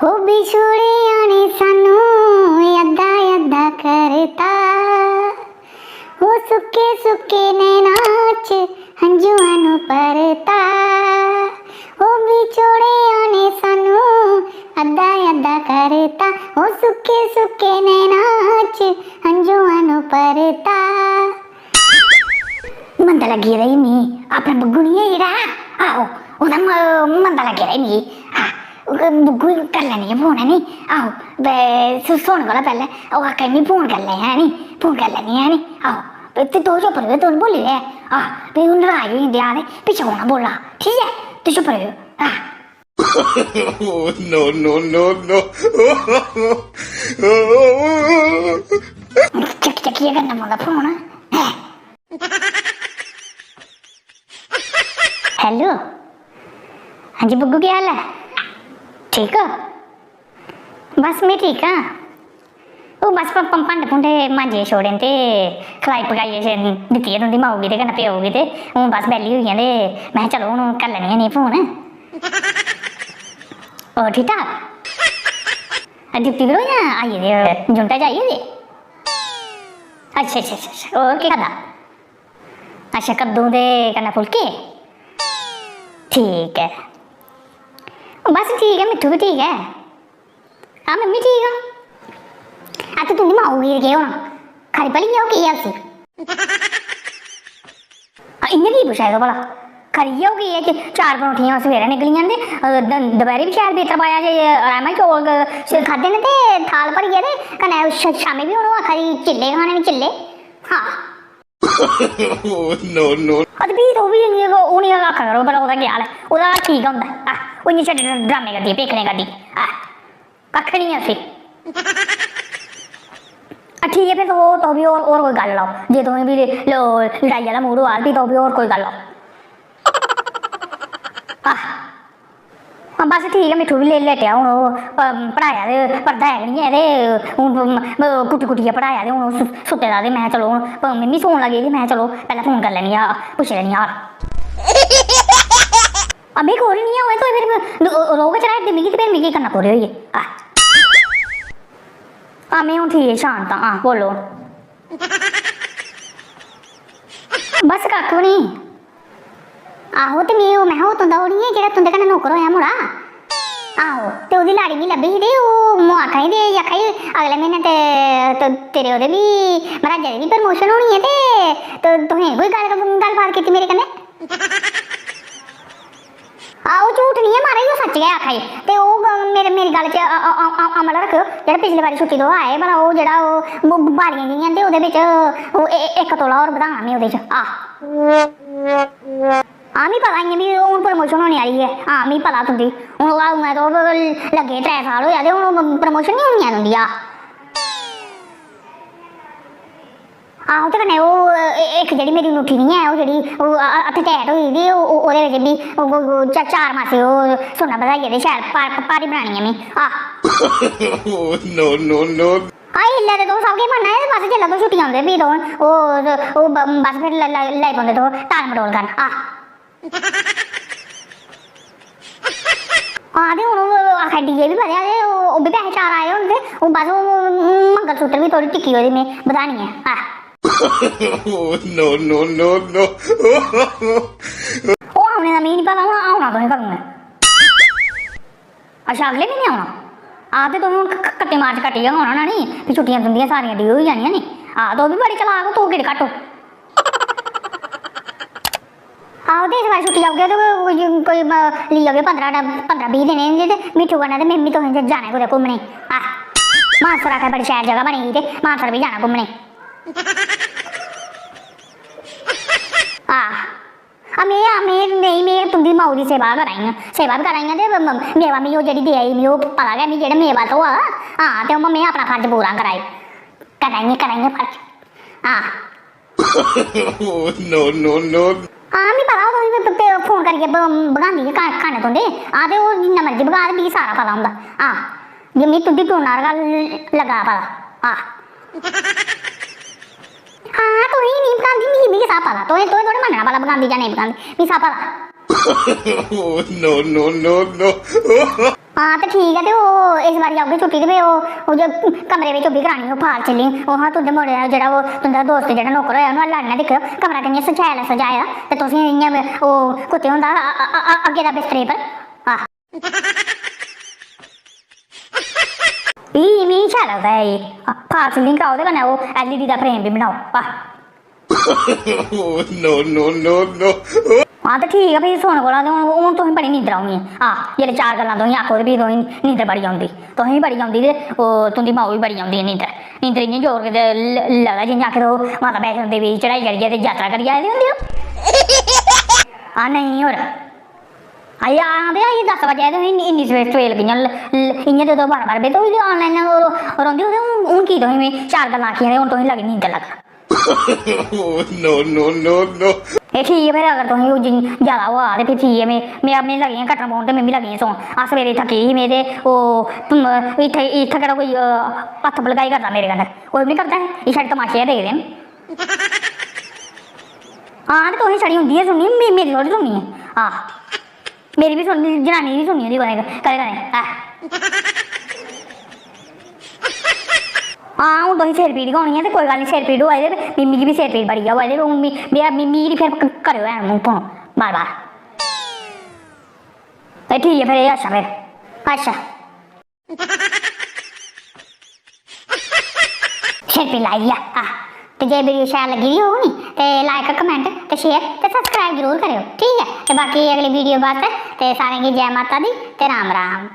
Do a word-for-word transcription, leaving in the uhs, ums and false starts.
हो बिछोड़िया ने सानू अद्धा अद्धा करता, हो सुक्के सुक्के नैना च हंजुआं नू परता, हो बिछोड़िया ने सानू अद्धा अद्धा करता, हो सुक्के सुक्के नैना च हंजुआं नू परता। मंदा लग्गी गेदा ई मी, अपना बुग्गू निं ऐ जेह्ड़ा, आहो, ओह्दा म-, मंदा लग्गी गेदा ई मी। आह, ओह् बुग्गू गी करी लैन्नी आं फोन, है नी? आहो, बे-, सो-, सोने कोला पैह्लें ओह् आक्खा दी, "मी फोन करी लै, है नी? फोन करी लैन्नी आं, है नी?" आहो, ते, ते तूं चुप्प र'वेओ, तूं निं बोली दे। आहो, ते ओह् नराज होई जंदे, आखदे, "पिच्छें कौन बोला?" ठीक ऐ? तूं चुप्प र'वेओ। आह। Oh, no, no, no, no। चक्की चक्कियै करना पौंदा फोन। हेलो, हां जी बुग्गू, केह् हाल ऐ? ठीक हो? बस में ठीक आं। ओह् बस भ-, भ-, भांडे भूंडे मांजियै छोड़े न ते खलाई पकाइयै शे-, दित्ती ऐ तुं'दी माऊ गी ते कन्नै प्यो गी ते हून बस बेह्ली होई आं ते में चलो हून करी लैन्नी आं इ'नेंगी फोन। होर ठीक ठाक? ड्यूटी पर ओ जां आई गेदे ओ? युनिटा च आई गेदे? अच्छा, अच्छा, अच्छा, अच्छा। होर केह् खाद्धा? अच्छा, कद्दू दे कन्नै फुलके? ठीक ऐ। बस ठीक ऐ, मिट्ठू बी ठीक ऐ। हां, मम्मी ठीक आं। आ ते तुं'दी माऊ गी केह् होना? खरी भली ऐ, ओह् केह् ऐ उसी? आ, इ'यां की पुच्छा दे ओ भला? खरी ऐ, ओह् केह् ऐ कि चार परौंठियां सवेरै निकली जंदे, अ, द-, दपैह्रीं बी शैल बेतर पाया जे, राजमा चौल, अ, खाद्धे न ते थाल भरियै ते कन्नै श-, शामीं बी हून ओह् आखा दी चिल्ले खाने न, चिल्ले। हां। Oh, no, no। अ, ते फ्ही तुस बी इ'यां गै, उ'नें गै आखा करो, भला ओह्दा केह् हाल ऐ? ओह्दा ठीक गै होंदा ऐ। आह, ओह् इ'यां छड़े ड्रामे करदी, पेखने करदी। आह, कक्ख निं ऐ उसी। आ, ठीक ऐ, फिर तुस, तुस बी होर, होर कोई गल्ल लाओ। जे तुसें बी लो-, लड़ाई आह्ला mood होआ, फ्ही तुस बी होर कोई गल्ल लाओ। आह। हां, बस ठीक ऐ, मिट्ठू बी ले-, लेटेआ हून ओह्, प-, पढ़ाया ते पढ़दा है गै निं ऐ ते हून ब-, ब-, कुट्टी-कुट्टियै पढ़ाया ते हून ओह् सु-, सुत्ते दा ते में चलो हून प-, मिम्मी सौन लगी ते में चलो पैह्लें फोन करी लैन्नी आं, पुच्छी लैन्नी आं हाल। अबे कोरी निं ऐ होए तो फिर रो-, रोह् गै चढ़ाई ओड़दे मिगी ते फिर मिगी करना कोरे होइये। आ। हां, में हून ठीक शांत आं, हां, बोलो। बस कक्ख बी निं। आहो, ते में ओह्, में ओह् तुं'दा ओह् निं ऐ जेह्ड़ा तुं'दे कन्नै नौकर होएआ मुड़ा? आहो, ते ओह्दी लाड़ी मिगी लब्भी ही ते ओह् मो आखा दी ते आखा दी अगले म्हीने ते, ते तेरे ओह्दे बी मर्हाजै दी बी promotion होनी ऐ ते, ते तुसें कोई गल्ल, गल्लबात कीती मेरे कन्नै? आहो, झूठ निं ऐ महाराज, ओह् सच्च गै आखा दी। ते ओह् ग-, मेरे, मेरी गल्ल च अ-, अ-, अ-, अ-, अमल रक्खेओ। जेह्ड़ा पिछली बारी छुट्टी तुस आए, भला ओह् जेह्ड़ा ओह् ब-, बालियां जेहियां ते ओह्दे बिच ओह् ए-, ए-, इक तोला होर बधाना में ओह्दे च। आह। हां, मिगी पता इ'यां बी हून promotion होने आह्ली ऐ। हां, मिगी पता तुं'दी। हून ओह्, हून ते ओह् लग्गे त्रै साल होई गेआ ते हून promotion निं होनी ऐ तुं'दी। आह। आहो, ते कन्नै ओह्, ए-, इक जेह्ड़ी मेरी ङूठी निं ऐ, ओह् जेह्ड़ी, ओह्, अ-, अ-, हत्थ tight होई दी, ओह्, ओह्, ओह्दे बिच बी, ओह्, ओह्, ओह्, चा-, चार मासे ओह् सुन्ना बधाइयै ते शैल भा-, भारी बनानी ऐ में। आह। Oh, no, no, no। आह, इल्लै ते तुस सब किश बनना ऐ, ते बस जेल्लै तुस छुट्टी औंदे, फ्ही तुस ओह्, ओह् ब-, बस फिर ल-, ल-, लगी पौंदे तुस टाल मटोल करन। आह। हां, ते हून ओह् आखा डी जे बी बधेआ ते ओह्, ओह् बी पैसे चार आए होन ते ओह् बस ओह् मंगलसूत्र बी थोह्ड़ी टिक्की ओह्दी में बधानी ऐ। आह। Oh, no, no, no, no। ओह् औने दा मिगी निं पता, हून औना तुसें कदूं ऐ? अच्छा, अगले म्हीने औना? हां, ते तुसें हून क-, क-, कत्ती मार्च कट्टी गै औना ना नी, फ्ही छुट्टियां तुंदियां सारियां due होई जानियां नी। हां, तुस बी बड़े चलाक ओ, तुस केह्ड़े घट्ट ओ? आहो, ते इस बारी छुट्टी औगे ते कोई, कोई, कोई, म-, लेई औगे पंदरां, पंदरां बीह् दिनें दी ते मिट्ठू कन्नै ते में बी तुसें च जाना ऐ कुतै घूमने गी। आह, मानसर आखै बड़ी शैल जगह बनी दी ते मानसर बी जाना घूमने गी। आह, आ, में, आ, में नेईं, में तुं'दी माऊ दी सेवा करा दी आं, सेवा बी करा दी आं ते म-, म-, मेवा मी ओह् जेह्ड़ी देआ दी, मी ओह् पता गै, मी जेह्ड़ा मेवा थ्होआ दा, हां, ते ओह् में अपना फर्ज पूरा करा दी, करा दी आं, करा दी आं फर्ज, हां। Oh, no, no, no। हां, मी पता ओह् तुसें प-, प-, फोन करियै ब-, बगांदी गै कन्न, कन्न तुं'दे। हां, ते ओह् जिन्ना मर्जी बगा, ते मिगी सारा पता होंदा। हां, जे मी तुं'दी टूना पर गै लग्गा दा पता। हां। हां, तुसें निं बगांदी, मिगी, मिगी सब पता। तुसें, तुसें थोह्ड़े मन्नना भला बगांदी जां नेईं बगांदी, मिगी सब पता। Oh, no, no, no, no। हां, ते ठीक ऐ, ते ओह् इस बारी औगे छुट्टी, ते फिर ओह्, ओह् जो कमरे बिच ओह् बी करानी, ओह् फाल सीलिंग, ओह् हां तुं'दे मुड़े दा जेह्ड़ा, ओह् तुं'दा दोस्त जेह्ड़ा नौकर होएआ, उ'नें लाड़ना दिक्खेओ, कमरा कि'यां सजैला सजाए दा, ते तुस इ'यां ओह् कुत्ते होंदा अ-, अ-, अ-, अ-, अग्गें दा बिस्तरे पर। आह। ई, मी शैल लगदा ऐ एह्। फाल सीलिंग कराओ ते कन्नै ओह् एल ई डी दा फ्रेम बी बनाओ। आह। Oh, no, no, no, no। हां, ते ठीक ऐ, फ्ही सोने कोला ते हून, हून तुसें बड़ी नींदर औनी ऐ। हां, जेल्लै चार गल्लां तुसें आखो, ते फ्ही तुसें नींदर बड़ी औंदी। तुसें बी बड़ी औंदी, ते ओह् तुं'दी माऊ बी बड़ी औंदी ऐ नींदर। नींदर इ'यां जोर करियै ल-, लगदा जि'यां आखदे ओह् माता वैष्णो देवी चढ़ाई चढ़ियै ते यात्रा करियै आए दे होंदे ओ। हां, नेईं होर। अजें हां, ते अजें दस बजे आए, तुसें इन्नी, इन्नी सवेर, सवेर कि'यां ल-, ल-, इ'यां ते तुस बारां, बारां बजे धोड़ी online रौंह्दे ओ, ते हून, हून की तुसें मिगी चार गल्लां आखियां ते हून तुसें लगी नींदर लग्गन? Oh, no, no, no, no। एह् ठीक ऐ, फिर अगर तुसें ओह् जिन-, ज्यादा होआ ते फिर ठीक ऐ, में, में अपने लगी आं कट्टन पौन ते में बी लगी आं सौन। अस सवेरे थक्की ही में ते ओह्, तुम, इत्थै, इत्थै केह्ड़ा कोई, अ, हत्थ बलगाई करदा मेरे कन्नै? कोई बी निं करदा ऐ, एह् छड़े तमाशे गै दिखदे न। हां, ते तुसें छड़ी उं'दी गै सुननी, मे-, मेरी थोड़ी सुननी ऐ। आह। मेरी बी सुन, जनानी दी बी सुननी होंदी कदें, कदें, कदें, ऐ। हां, हून तुसें सिर पीड़ गै होनी ऐ, ते कोई गल्ल निं, सिर पीड़ होआ दी ते मी-, मिगी बी सिर पीड़ बड़ी गै होआ दी, ते हून मी, मी, मी, मिगी निं फिर क-, करेओ हैन मूंह फोन बार बार। ते ठीक ऐ फिर, एह् अच्छा फिर, अच्छा। सिर पीड़ लाई ऐ, आह। ते जे वीडियो शैल लग्गी दी होग नी, ते like, comment, ते share, ते subscribe जरूर करेओ, ठीक ऐ? ते बाकी अगली वीडियो बास्तै ते सारें गी जै माता दी ते राम राम।